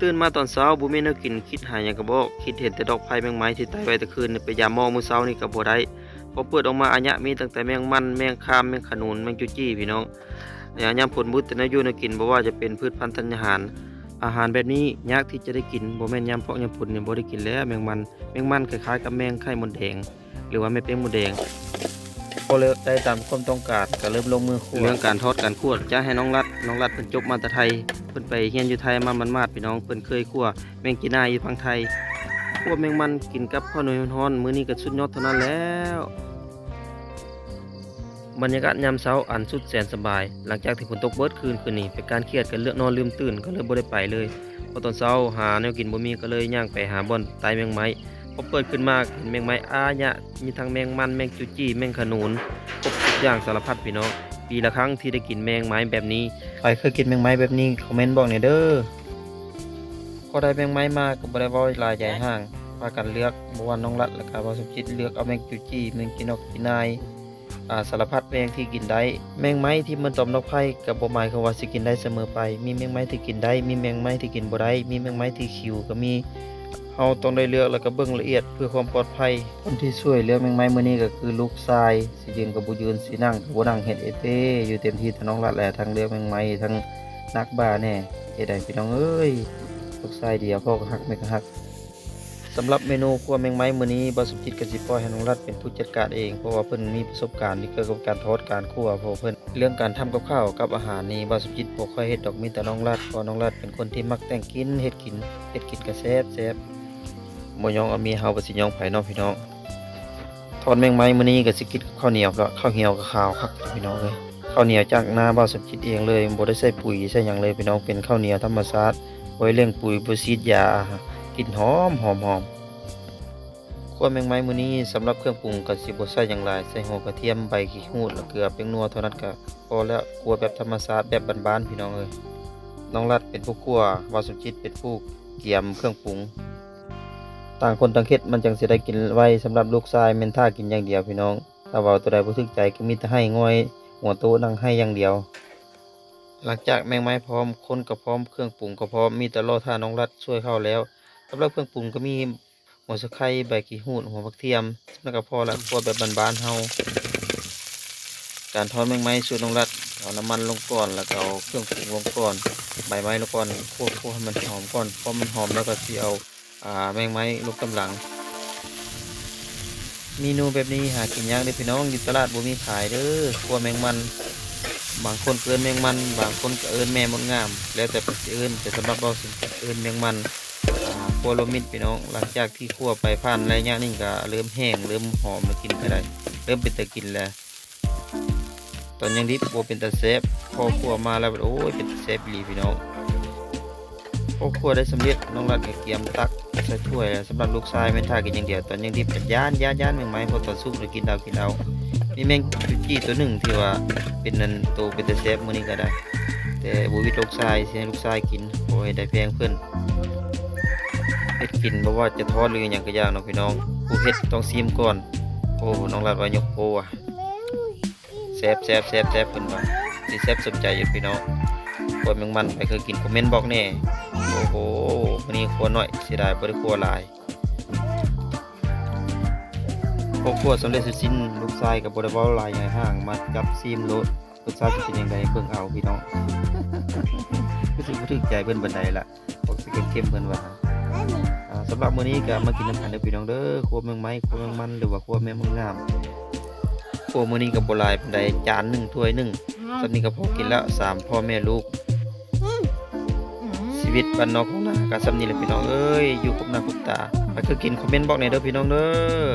ຕື່ນມາຕອນເຊົ້າບໍ່ມີແນວກິນ ຄິດຫາຫຍັງກໍບໍ່ອອກ ຄິດເຫັນແຕ່ດອກໄຟແມງໄມ້ທີ່ໄຕ່ໄວ້ແຕ່ຄືນ ໄປຢາມມອງມື້ເຊົ້ານີ້ກໍບໍ່ໄດ້. ພໍເປີດອອກມາ ອາຍະ ມີຕັ້ງແຕ່ແມງມັນ ແມງຄາມ ແມງຂະໜູນ ແມງຈູຈີ້ ພີ່ນ້ອງ. ຍາມຝົນໝົດແຕ່ແນວຢູ່ແນວກິນ ບໍ່ວ່າຈະເປັນພືດພັນທັນຍາຫານ ອາຫານແບບນີ້ຍາກທີ່ຈະໄດ້ກິນ ບໍ່ແມ່ນຍາມເພາະຍາມຝົນນີ້ບໍ່ໄດ້ກິນແລ້ວແມງມັນ. ແມງມັນຄ້າຍໆກັບແມງໄຂ່ມົດແດງ ຫຼືວ່າແມ່ແປ້ງມົດແດງ. ພໍເລີກໄດ້ຕາມຄວາມຕ້ອງການ ກໍເລີ່ມລົງມືຂົ້ວ. ເລື່ອງການທອດການຂົ້ວຈະໃຫ້ນ້ອງລັດ, ນ້ອງລັດເພິ່ນຈົບມາແຕ່ໄທ ເພິ່ນໄປຮຽນຢູ່ໄທມາໝາດໆ ພີ່ນ້ອງ. ເພິ່ນເຄີຍຂົ້ວແມງຈີ່ໜ້າຢູ່ຝັ່ງໄທ. ຂົ້ວແມງມັນກິນກັບເຂົ້າໜຽວຮ້ອນໆ ມື້ນີ້ກໍສຸດຍອດເທົ່ານັ້ນແລ້ວ. ບັນຍາກາດຍາມເຊົ້າອັນສຸດແສນສະບາຍ ຫຼັງຈາກທີ່ຝົນຕົກເບິດຄືນ ຄືນນີ້ເປັນການຄຽດກັນເລື່ອງນອນລືມຕື່ນ ກໍເລີຍບໍ່ໄດ້ໄປເລີຍ. ພໍຕອນເຊົ້າຫາແນວກິນບໍ່ມີ ກໍເລີຍຍ່າງໄປຫາບ່ອນໄຕ່ແມງໄມ້. ພໍເປີດຂຶ້ນມາເຫັນແມງໄມ້ອາຍະ ມີທັງແມງມັນ ແມງຈູຈີ້ ແມງຂະໜູນ ຄົບທຸກຢ່າງສາລະພັດພີ່ນ້ອງ. ປີລະຄັ້ງທີ່ໄດ້ກິນແມງໄມ້ແບບນີ້. ໃຜເຄີຍກິນແມງໄມ້ແບບນີ້ ຄອມເມັນບອກແດ່ເດີ້. ພໍໄດ້ແມງໄມ້ມາກໍບໍ່ໄດ້ເວົ້າຫຼາຍໃຫຍ່ຫ້າງ ພາກັນເລືອກ ບໍ່ວ່ານ້ອງລັດ ແລະກະບ່າວສົມຈິດ ເລືອກເອົາແມງຈູຈີ້ ແມງຈີ່ນອກຈີ່ໜ້າຍ ອາ ສາລະພັດແມງທີ່ກິນໄດ້. ແມງໄມ້ທີ່ມັນຕອມດອກໄຟກໍບໍ່ໝາຍຄວາມວ່າຊິກິນໄດ້ສະເໝີໄປ ມີແມງໄມ້ທີ່ກິນໄດ້ ມີແມງໄມ້ທີ່ກິນບໍ່ໄດ້ ມີແມງໄມ້ທີ່ຂິວກໍມີ. ເຮົາຕ້ອງໄດ້ເລືອກ ແລະກະເບິ່ງລະອຽດເພື່ອຄວາມປອດໄພ. ຄົນທີ່ຊ່ວຍເລືອກແມງໄມ້ມື້ນີ້ກໍຄືລູກຊາຍ ຊິຢືນກໍບໍ່ຢືນ ຊິນັ່ງກໍບໍ່ນັ່ງ ເຮັດເອເຕ້ຢູ່ເຕັມທີ່. ທັງນ້ອງລັດ ແລະທັງເລືອກແມງໄມ້ ທັງໜັກບ່າແດ່. ເຮັດໃດພີ່ນ້ອງເອີຍ ລູກຊາຍດຽວ ພໍ່ກໍຮັກ ແມ່ກໍຮັກ. ສຳລັບເມນູຂົ້ວແມງໄມ້ມື້ນີ້ ບ່າວສົມຈິດກໍຊິປ່ອຍໃຫ້ນ້ອງລັດເປັນຜູ້ຈັດການເອງ ເພາະວ່າເພິ່ນມີປະສົບການກ່ຽວກັບການທອດການຂົ້ວ ເພາະວ່າເພິ່ນ ເລື່ອງການທຳກັບຂ້າວກັບອາຫານນີ້ ບ່າວສົມຈິດບໍ່ຄ່ອຍເຮັດດອກ ມີແຕ່ນ້ອງລັດ ເພາະວ່ານ້ອງລັດເປັນຄົນທີ່ມັກແຕ່ງກິນ ເຮັດກິນ ເຮັດກິນກໍແຊບໆ. ບໍ່ຍ້ອງເອົາເມຍເຮົາ ວ່າຊິຍ້ອງໃຜເນາະພີ່ນ້ອງ. ທອດແມງໄມ້ມື້ນີ້ກໍຊິກິນກັບເຂົ້າໜຽວ ກໍເຂົ້າໜຽວກໍຂາວຄັກພີ່ນ້ອງເອີຍ. ເຂົ້າໜຽວຈາກນາບ່າວສົມຈິດເອງເລີຍ ບໍ່ໄດ້ໃສ່ປຸຍໃສ່ຫຍັງເລີຍພີ່ນ້ອງ ເປັນເຂົ້າໜຽວທຳມະຊາດ ບໍ່ໄດ້ເລັ່ງປຸຍ ບໍ່ສີດຢາ ກິ່ນຫອມໆ. ຂົ້ວແມງໄມ້ມື້ນີ້ ສຳລັບເຄື່ອງປຸງກໍຊິບໍ່ໃສ່ຫຍັງຫຼາຍ ໃສ່ຫົວກະທຽມ ໃບຂີ້ຫູດ ແລະເກືອ ແປ້ງນົວເທົ່ານັ້ນກໍພໍແລ້ວ. ຂົ້ວແບບທຳມະຊາດ ແບບບ້ານໆ ພີ່ນ້ອງເອີຍ. ນ້ອງລັດເປັນຜູ້ຂົ້ວ ບ່າວສົມຈິດເປັນຜູ້ກຽມເຄື່ອງປຸງ. ຕ່າງຄົນຕ່າງເຮັດ ມັນຈັ່ງຊິໄດ້ກິນໄວ. ສຳລັບລູກຊາຍແມ່ນຖ້າກິນຢ່າງດຽວພີ່ນ້ອງ ຖ້າເວົ້າໂຕໃດບໍ່ຖືກໃຈກໍມີແຕ່ໄຫ້ຫງອຍຫົວໂຕະ ນັ່ງໄຫ້ຢ່າງດຽວ. ຫຼັງຈາກແມງໄມ້ພ້ອມ ຄົນກໍພ້ອມ ເຄື່ອງປຸງກໍພ້ອມ ມີແຕ່ລໍຖ້ານ້ອງລັດຊ່ວຍເຂົ້າແລ້ວ. ສຳລັບເຄື່ອງປຸງກໍມີຫົວສະໄຄ ໃບຂີ້ຫູດ ຫົວຜັກທຽມ ສ່ຳນັ້ນກໍພໍລະ ຂົ້ວແບບບ້ານໆເຮົາ. ການທອດແມງໄມ້ສູດນ້ອງລັດ ເອົານ້ຳມັນລົງກ່ອນ ແລ້ວກໍເອົາເຄື່ອງປຸງລົງກ່ອນ ໃບໄມ້ລົງກ່ອນ ຂົ້ວໆໃຫ້ມັນຫອມກ່ອນ ພໍມັນຫອມແລ້ວກໍຊິເອົາ ອາ ແມງໄມ້ລົງຕາມຫຼັງ. ເມນູແບບນີ້ຫາກິນຍາກເດີ້ພີ່ນ້ອງ ຢູ່ຕະຫຼາດບໍ່ມີຂາຍເດີ້ ຂົ້ວແມງມັນ. ບາງຄົນກໍເອີ້ນແມງມັນ ບາງຄົນກໍເອີ້ນແມ່ມົດງາມ ແລ້ວແຕ່ເພິ່ນຊິເອີ້ນ ແຕ່ສຳລັບເຮົາຊິເອີ້ນແມງມັນ. ອາ ຂົ້ວລວມມິດພີ່ນ້ອງ ຫຼັງຈາກທີ່ຂົ້ວໄປຜ່ານໄລຍະໜຶ່ງກໍເລີ່ມແຫ້ງ ເລີ່ມຫອມ ແລ້ວກິນກໍໄດ້ ເລີ່ມເປັນຕາກິນແລ້ວ. ຕອນຍັງດິບບໍ່ເປັນຕາແຊບ ພໍຂົ້ວມາແລ້ວ ໂອ້ຍ ເປັນຕາແຊບອີ່ຫຼີພີ່ນ້ອງ. ພໍຂົ້ວໄດ້ສຳເລັດ ນ້ອງລັດກໍກຽມຕັກໃສ່ຖ້ວຍແລ້ວ. ສຳລັບລູກຊາຍແມ່ນຖ້າກິນຢ່າງດຽວ ຕອນຍັງດິບກໍຢ້ານໆໆແມງໄມ້ ພໍຕອນສຸກແລ້ວກິນເອົາ ກິນເອົາ. ມີແມງຈຸຈີ້ໂຕໜຶ່ງທີ່ວ່າເປັນອັນໂຕເປັນຕາແຊບມື້ນີ້ກໍໄດ້ ແຕ່ບໍ່ວິດລູກຊາຍ ຊິໃຫ້ລູກຊາຍກິນ ບໍ່ໃຫ້ໄດ້ແພງເພິ່ນ. ເຮັດກິນບໍ່ວ່າຈະທອດ ຫຼື ຫຍັງກໍຢ່າເນາະພີ່ນ້ອງ ຜູ້ເຮັດຕ້ອງຊີມກ່ອນ. ໂອ້ ນ້ອງລັດວ່າຍົກໂປ້ວ່າ ແຊບໆໆໆ ເພິ່ນວ່າ ຊິແຊບສົມໃຈຢູ່ພີ່ນ້ອງ. ຂົ້ວແມງມັນ ໃຜເຄີຍກິນຄອມເມັນບອກແດ່. ໂອ້ໂຫ ມື້ນີ້ຂົ້ວໜ້ອຍ ເສຍດາຍບໍ່ໄດ້ຂົ້ວຫຼາຍ. ພໍຂົ້ວສຳເລັດເສັດສິ້ນ ລູກຊາຍກໍບໍ່ໄດ້ເວົ້າຫຼາຍຫຍັງ ມາຈັບຊີມໂລດ ລົດຊາດຊິເປັນຈັ່ງໃດ ເບິ່ງເອົາພີ່ນ້ອງ. ຄືຊິບໍ່ຖືກໃຈເພິ່ນປານໃດລະ ອອກຊິເຄັມໆ ເພິ່ນວ່າ. ອ່າ ສຳລັບມື້ນີ້ກໍມາກິນນຳກັນເດີ້ພີ່ນ້ອງເດີ້ ຂົ້ວແມງໄມ້ ຂົ້ວແມງມັນ ຫຼືວ່າຂົ້ວແມງງາມ. ຂົ້ວມື້ນີ້ກໍບໍ່ຫຼາຍປານໃດ ຈານໜຶ່ງ ຖ້ວຍໜຶ່ງ ສ່ຳນີ້ກໍພໍກິນແລ້ວ ສາມພໍ່ແມ່ລູກ. ຊີວິດບ້ານນອກທົ່ງນາກໍສ່ຳນີ້ແຫຼະພີ່ນ້ອງເອີຍ ຢູ່ຄົບໜ້າຄົບຕາ. ໃຜເຄີຍກິນຄອມເມັນບອກແດ່ເດີ້ພີ່ນ້ອງເດີ້.